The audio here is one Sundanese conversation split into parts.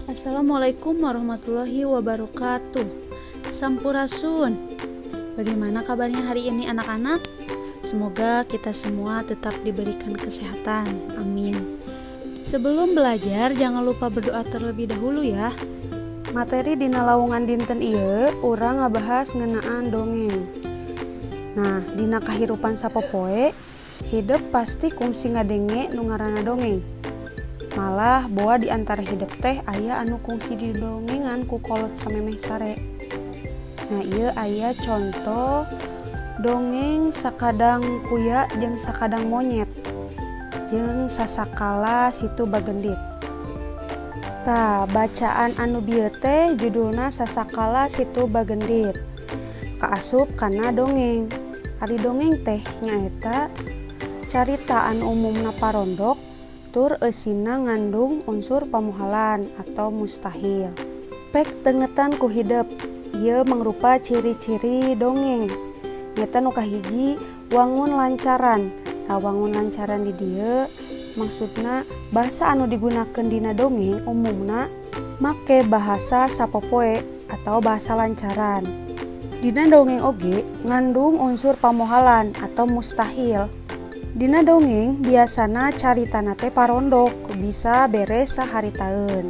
Assalamualaikum warahmatullahi wabarakatuh. Sampurasun. Bagaimana kabarnya hari ini, anak-anak? Semoga kita semua tetap diberikan kesehatan. Amin. Sebelum belajar, jangan lupa berdoa terlebih dahulu ya. Materi dina lawungan dinten ieu urang ngabahas ngeunaan dongeng. Nah, dina kahirupan sapopoe, hidep pasti kungsi ngadenge nu ngaranna dongeng. Malah boa di antara hidep teh aya anu kungsi didongengan ku kolot samemeh sare. Nah, ieu aya conto dongeng Sakadang Kuya jeung Sakadang Monyet jeung Sasakala Situ Bagendit. Tah, bacaan anu bieu teh judulna Sasakala Situ Bagendit. Kaasup kana dongeng. Ari dongeng teh nyaeta carita anu umumna parondok tur eusina ngandung unsur pamohalan atau mustahil. Pek tengetan ku hidep, ieu mangrupa ciri-ciri dongeng. Nyaeta nu kahiji, wangun lancaran. Nah, wangun lancaran di dieu maksudna bahasa anu digunakeun dina dongeng umumna make bahasa sapopoe atau bahasa lancaran. Dina dongeng oge ngandung unsur pamohalan atau mustahil. Dina dongeng biasana caritana teh parondok, bisa beres saharitaeun.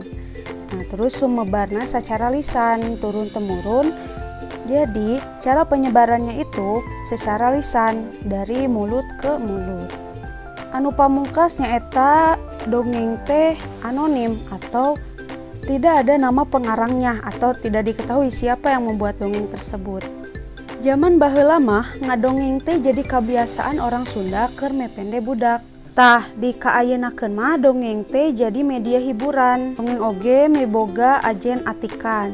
Nah, terus sumebarna secara lisan turun temurun. Jadi, cara penyebarannya itu secara lisan, dari mulut ke mulut. Anu pamungkas nyaeta dongeng teh anonim atau tidak ada nama pengarangnya atau tidak diketahui siapa yang membuat dongeng tersebut. Zaman baheula mah ngadongeng teh jadi kebiasaan orang Sunda keur mepende budak. Tah, di kaayeunakeun mah dongeng teh jadi media hiburan. Dongeng oge miboga ajen atikan.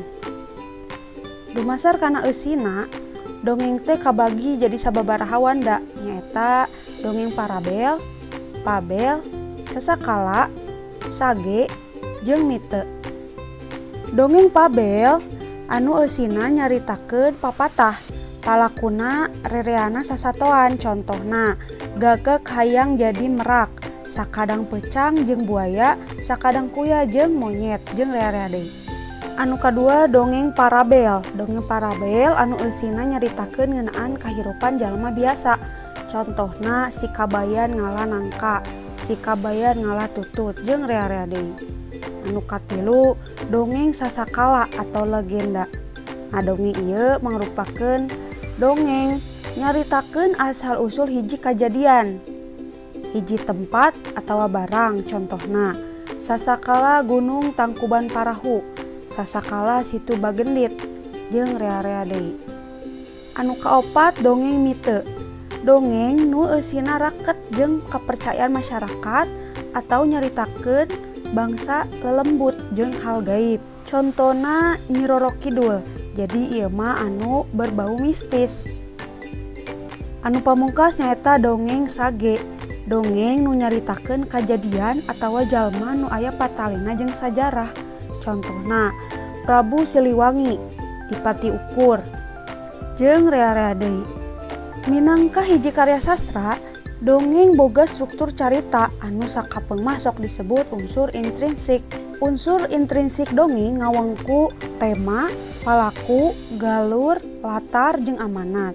Dumasar kana eusina, dongeng teh kabagi jadi sababaraha wanda, nyaeta dongeng parabel, fabel, sasakala, sage, jeung mite. Dongeng fabel anu eusina nyaritakeun papatah, palakuna rereana sasatoan, contohna Gagak Hayang Jadi Merak, Sakadang Peucang jeung Buaya, Sakadang Kuya jeung Monyet, jeung rea-rea deui. Anu kadua, dongeng parabel. Dongeng parabel anu eusina nyaritakeun ngeunaan kahirupan jalma biasa. Contohna Si Kabayan Ngala Nangka, Si Kabayan Ngala Tutut, jeung rea-rea deui. Anu katilu, dongeng sasakala atau legenda. Nah, dongeng ieu mangrupakeun dongeng nyaritakeun asal usul hiji kajadian, hiji tempat atawa barang, contohna Sasakala Gunung Tangkuban Parahu, Sasakala Situ Bagendit, jeung rea-rea deui. Anu kaopat, dongeng mite. Dongeng nu eusina raket jeung kepercayaan masyarakat atau nyaritakeun bangsa lelembut jeung hal gaib. Contona Nyi Roro Kidul. Jadi ieu mah anu berbau mistis. Anu pamungkas nyaeta dongeng sage. Dongeng nu nyaritakeun kajadian atawa jalma nu aya patalina jeung sajarah. Contohna Prabu Siliwangi, Dipati Ukur, jeung rea-rea deui. Minangka hiji karya sastra, dongeng boga struktur carita anu sakapeung mah sok disebut unsur intrinsik. Unsur intrinsik dongeng ngawengku tema, palaku, galur, latar, jeung amanat.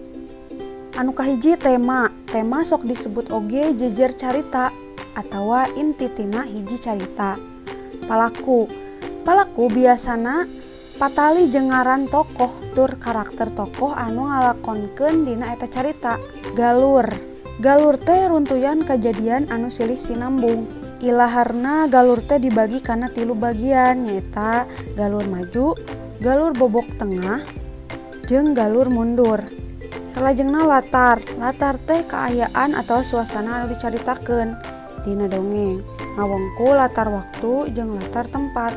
Anu kahiji, tema. Tema sok disebut oge jejer carita atawa inti tina hiji carita. Palaku. Palaku biasana patali jeung ngaran tokoh tur karakter tokoh anu ngalakonkeun dina eta carita. Galur. Galur teh runtuyan kajadian anu silih sinambung. Ilaharna galur teh dibagi kana tilu bagian, nyaeta galur maju, galur bobok tengah, jeung galur mundur. Salajengna latar. Latar teh kaayaan atau suasana anu dicaritakeun dina dongeng. Ngawengku latar waktu jeung latar tempat.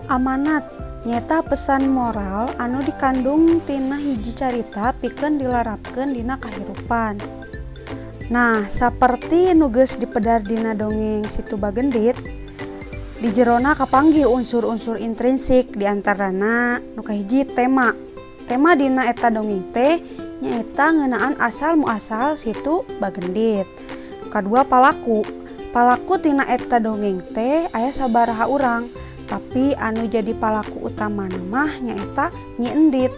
Amanat nyaeta pesan moral anu dikandung tina hiji carita pikeun dilarapkeun dina kahirupan. Nah, saperti nu geus dipedar dina dongeng Situ Bagendit, di jerona kapanggih unsur-unsur intrinsik, diantarana nu kahiji, tema. Tema dina eta dongeng teh nyaeta ngeunaan asal muasal Situ Bagendit. Kadua, palaku. Palaku tina eta dongeng teh aya sabaraha urang. Tapi anu jadi palaku utamana mah nyaeta Nyi Endit.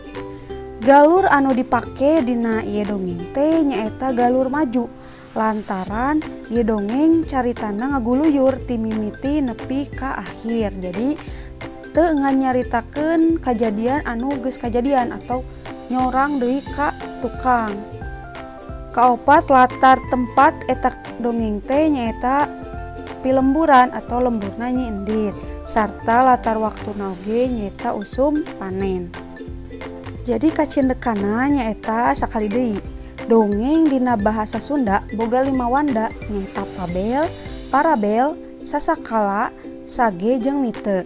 Galur anu dipake dina ieu dongeng teh nyaeta galur maju lantaran ieu dongeng caritana ngaguluyur ti mimiti nepi ka akhir. Jadi teu ngan nyaritakeun kajadian anu geus kajadian atau nyorang deui ka tukang. Kaopat, latar tempat eta dongeng teh nyaeta pilemburan atau lemburna Nyi Endit sarta latar waktuna oge nyaeta usum panen. Jadi kacindekana nyaeta sakali deui, dongeng dina bahasa Sunda boga 5 wanda, nyaeta fabel, parabel, sasakala, sage jeung mite.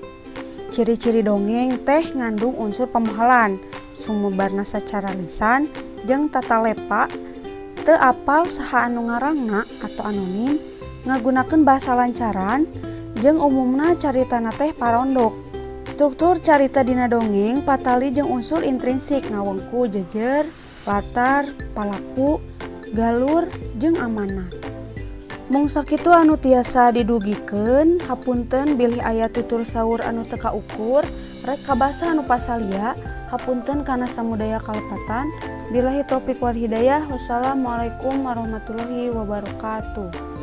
Ciri-ciri dongeng teh ngandung unsur pamohalan, sumebarna sacara lisan jeung tata lepa, teu apal saha anu ngarangna atau anonim, ngagunakeun bahasa lancaran, jeung umumna caritana teh parondok. Struktur carita dina dongeng patali jeung unsur intrinsik ngawengku jejer, latar, palaku, galur, jeung amanat. Mung sakitu anu tiasa didugikeun, hapunten bilih aya tutur saur anu teu kaukur, rek kabasa anu pasalia, hapunten kana samudaya kalepatan. Billahi taufik wal hidayah. Wassalamualaikum warahmatullahi wabarakatuh.